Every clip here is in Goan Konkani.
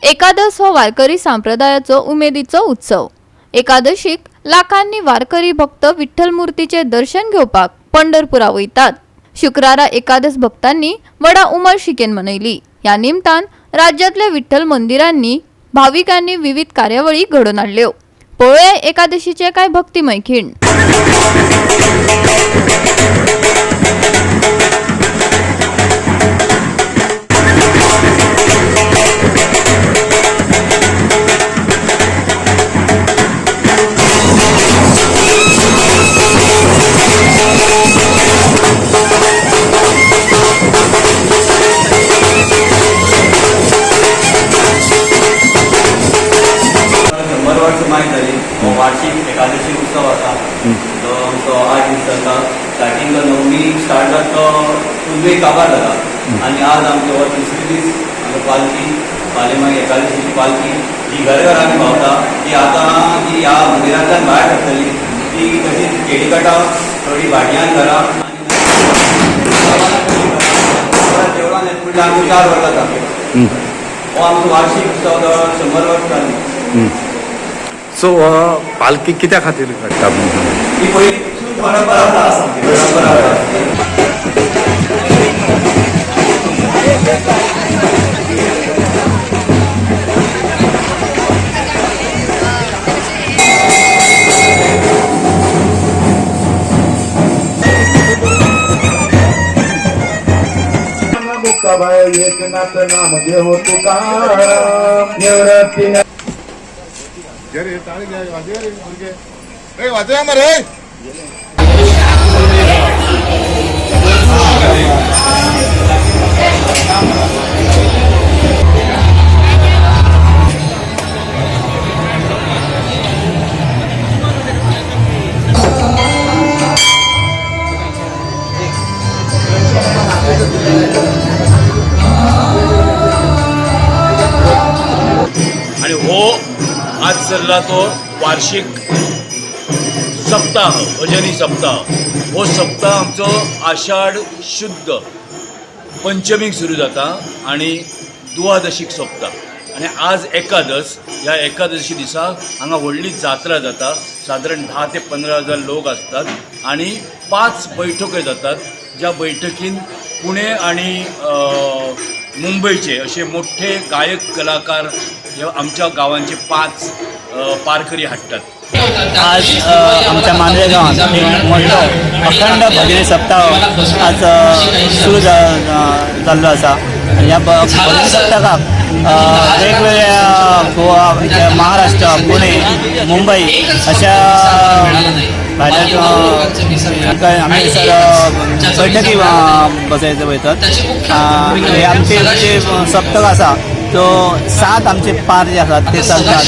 एकादस हो वारकरी संप्रदायाचो उमेदीचो उत्सव. एकादशीक लाखांनी वारकरी भक्त विठ्ठल मूर्तीचे दर्शन घेवपाक पंढरपुरा वयतात. शुक्रारा एकादस भक्तांनी व्हडा उमळशिकेन मनयली. ह्या निमतान राज्यांतल्या विठ्ठल मंदिरांनी भाविकांनी विविध कार्यावळी घडोवन हाडल्यो. पळोवया एकादशीचे काय भक्तिमय खीण. 100 वर्स माय जाली. हो वार्षिक एकादशी उत्सव आसा जो आमचो 8 दीस चलता. स्टार्टींग तो नवमी स्टार्ट जाता तो पुनवेक काबार जाता आनी आज आमचो हो तिसरो दीस. आमचो पालखी फाल्यां मागीर एकादशीची पालखी जी घर घरांनी भोंवता ती आतां ती ह्या मंदिरांतल्यान भायर सरतली. ती तशीच केळीकटा थोडी भाटयान घरां आनी देवळान येता म्हणल्यार आमकां 4 वरां जाता. हो आमचो वार्षिक उत्सव जवळ 100 वर्स जाली. सो पालखी कित्या खातीर काडटा? ही पयली परंपरा आसा, परंपरा आसा. मुक्ताबाई एकनाथ नाम देहो तुकाराम निवृत्ती. वाजया मरे. आणि हो आज चल्ला तो वार्षिक सप्ताह, भजनी सप्ताह. हो सप्ताह आमचो आषाढ शुद्ध पंचमीक सुरू जाता आणि दुवादशीक सोंपता. आनी आज एकादस. ह्या एकादशी दिसा हांगा व्हडली जात्रा जाता. सादारण 10 ते 15 हजार लोक आसतात आणि 5 बैठक्यो जातात, ज्या बैठकीन पुणे आणि मुंबईचे असे मोठे गायक कलाकार हे आमच्या गावांचे 5 पारकरी हाडटात. आज आमच्या मांद्रे गांवांत एक मोठो अखंड भजनी सप्ताह आज सुरू जाल्लो आसा. आनी ह्या भजनी सप्तकाक वेगवेगळ्या गोवा, महाराष्ट्र, पुणे, मुंबई अशा भायल्या आमी सर बैठकी बसयत वयतात. हे आमचे जे सप्तक आसा तो 7 आमचे पार जे आसात ते चलतात.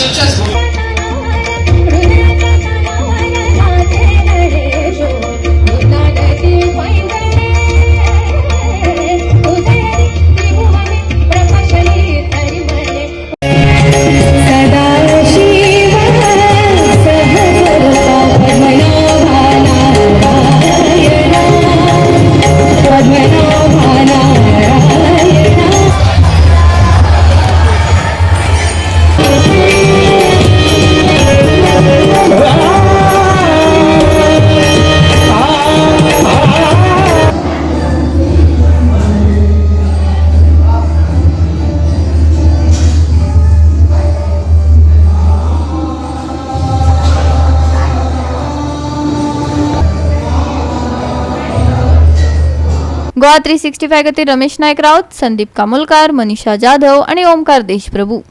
गोवा 365 खातीर रमेश नायक राऊत, संदीप कामोलकार, मनीषा जाधव आणि ओमकार देशप्रभू.